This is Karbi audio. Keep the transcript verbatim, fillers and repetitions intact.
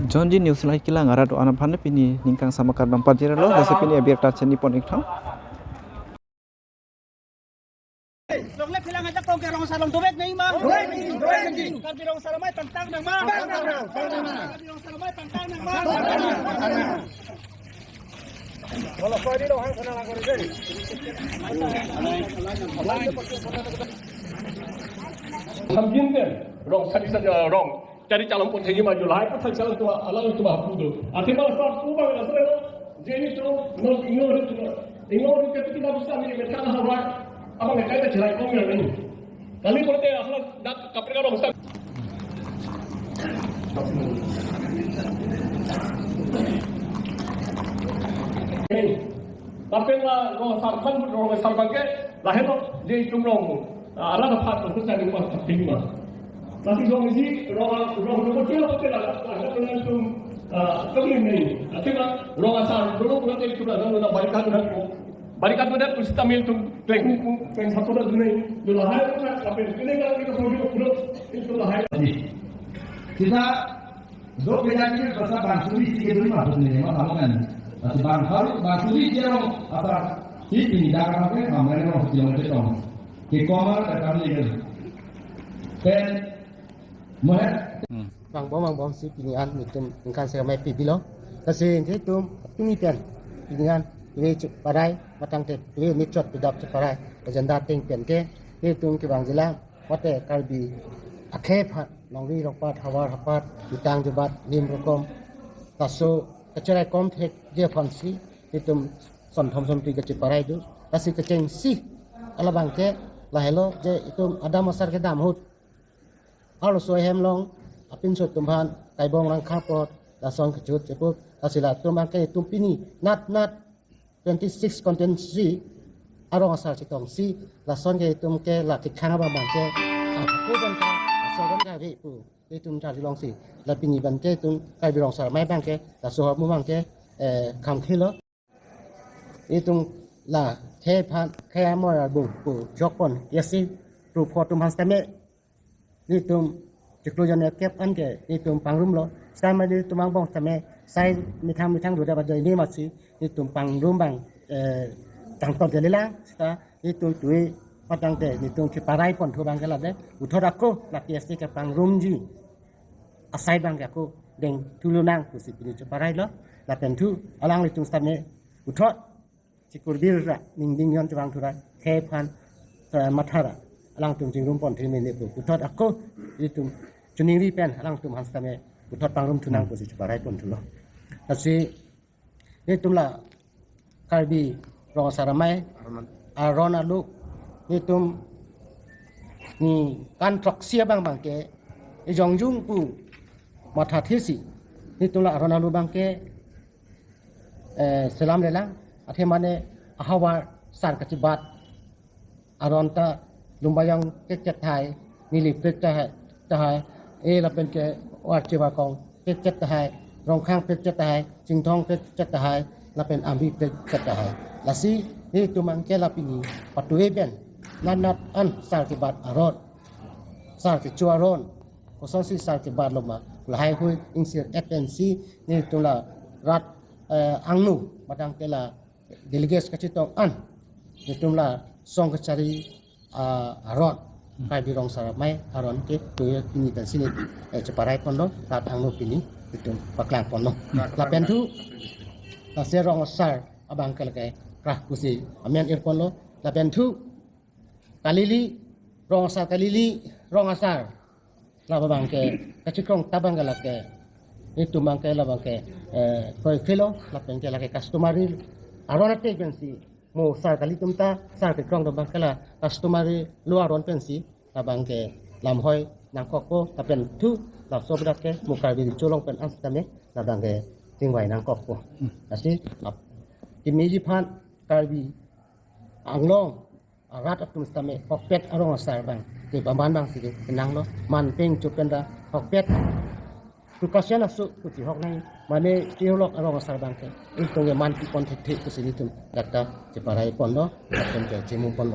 Chonji News Live kelang arat do-an aphan pini ningkang samakar dam pajir lo, jase pini abirta chini pon ik thang. Longle philang ajakong ke rong asar along dovek nangji ma. Dovek nangji, dovek nangji. Karbi rong asar amei tangtang nang ma. Tangtang nang, tangtang nang. Karbi rong asar amei tangtang nang ma. Tangtang nang. Thamjin den, rong sari sari, rong chari chalong pon thengji ma, jo lahai aphuthak chalong tu, alangtum aphu do. Athema sa pu bang asar lo, jeni tu, non ingno ri tu, ingno ri ke kita bisa mi methang hawa, abang ke kaita chilai kong ya ni. Kali pon te ahla dak kaprek arong sa. Tapi la rong asar aphan, rong asar abang ke, lahelo, je itum rong, ah, arat aphan, khusus dari pas kaping ma. Tapi rong isi, rong, rong, rong, rong, rong, rong, rong, rong, ah, kami ni. Tapi la rong asar, dulu, dulu, itu dah, dulu, dah, barikat, dah, barikat, dah, terus kami itu, kleng, kleng satu, dah, dunia, dulu, hai, dah, tapi ini kan kita perlu, perlu, itu, dah, hai. Kita dok beda kita pasal bang suri si kedua lima puluh lima tahun kan. Tapi bang baru, bang suri dia orang asal si pindah apa ke, kami orang si orang Chetong. Ke koma ke kami ni. Pen, mohe. Hmm. Bang bom, bang bom si pini an nelitum ningkang semai pi bilo. Lasi nelitum pini pen pini an, pini cheparai, matang te pini chot pidap cheparai, agenda ateng pen ke nelitum kevang jila, mate Karbi akhei aphan, longri rongpat, havar hapat, mitang jubat, lim rokom, laso kacherai kom thekji aphansi nelitum sonthom sonphli kacheparai do. Lasi kechengsi, alabang ke lahelo, je itum adam asar kedam ahut, arloso ahem along, apinso atum aphan, kaibong rangkha apot, lason kechut cheput, lasi latum abang ke itum pini, nat nat, twenty six constituency, arong asar chetongsi, lason ke itum ke la kekhang abang abang ke, ako abang ke, laso abang ke ave pu, itum charli longsi, la pini abang ke itum, Karbi rong asar amei abang ke, laso ahormu abang ke, eh, kham khelo. Itum la khei aphan, khei amoi arbung pu jokpon, yasi, ru pho atum aphan sitame, nelitum chiklo jon kep an ke nelitum pangrumlo. Sitame nelitum angbong sitame sai methang methang dode ba doi ni masi nelitum pangrum abang, eh, tangtol jalilang sita nelitum tui patang te nelitum cheparai ponthu abang ke lade. Puthot ako la P S C kepangrumji asai abang ke ako dengthu lonang pusi pini cheparailo. Lapen thu alanglitum sitame puthot chikurbir ra, ningding yon chevang thu ra, khei aphan, eh, matha ra, alangtum chingrum pon thiri mene pu. Puthot ako, itum chiningri pen, alangtum aphan sitame, puthot pangrum thunang pusi cheparai ponthulo. Lasi, itum la, Karbi, rong asar amei, aron along, itum, ningkan throksi abang abang ke, ejongjung pu, matha thesi, itum la aron along abang ke, eh, selam lelang, athema ne ahavar asar kachebat, aron ta Lumbajong pekchet tahai, Nilip pekchet tahai, tahai, eh, lapen ke Warchi Warkong pekchet tahai, Rongkhang pekchet tahai, Chinthong pekchet tahai, lapen Amri pekchet tahai. Lasi, itum abang ke la pini, patuve pen, nat nat an asar kebat aron, asar kecho aron, kosonsi asar kebatlo ma, lahai hui ingsir et pensi, nelitum la rat, eh, angno, matang ke la delegates kachetong an, nelitum la song kachari, ah, aron, Karbi rong asar amei aron ke, tu pini pensi ne, eh, cheparai ponlo, rat angno pini, itum paklang ponlo. Lapen thu, lasi rong asar abang ke lake, krah pusi, amen ir ponlo, lapen thu, kalili, rong asar kalili, rong asar. Labang ke, kachikrong ta abang ke lake. Itum abang ke labang ke, eh, kroi kroi lo, lapen ke lake customary. Aron ate pensi, mo asar kali atum ta, asar kekrong atum abang ke la, customary lo aron pensi, labang ke, lamhoi, nangkokpo, lapen thu, laso bedak ke, mo Karbi Riso along pen an sitame, labang ke, chingvai nangkokpo. Hmm. Lasi, ap, kemeji aphan, Karbi, Anglong, arat atum sitame hokpet arong asar abang ke baman abang si kenanglo, man peng chupen ra hokpet. Precaution asu kuchi hok nai, mane tiolok arong asar abang ke. Itum ke man pi pon thek thek kusi itum dakta cheparai ponlo, itum ke chemu ponlo.